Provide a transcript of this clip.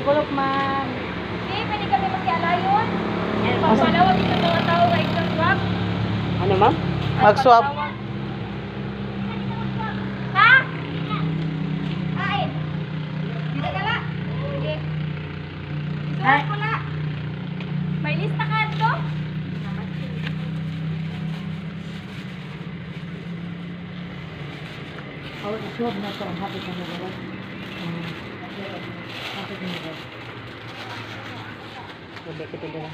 Gulok, ma'am. Hindi, pwede kami makialayon. Pagpalawag ito mga tao nga exam swab. Ano, ma'am? Ay, Mag-swab. pagtawag. Ha? Ay. Dito ka la. Sige. Isulat ko la. May lista ka dito? Oh, swab na to. Ang happy ka na ba? Happy ka na ba? Gabi kita dala.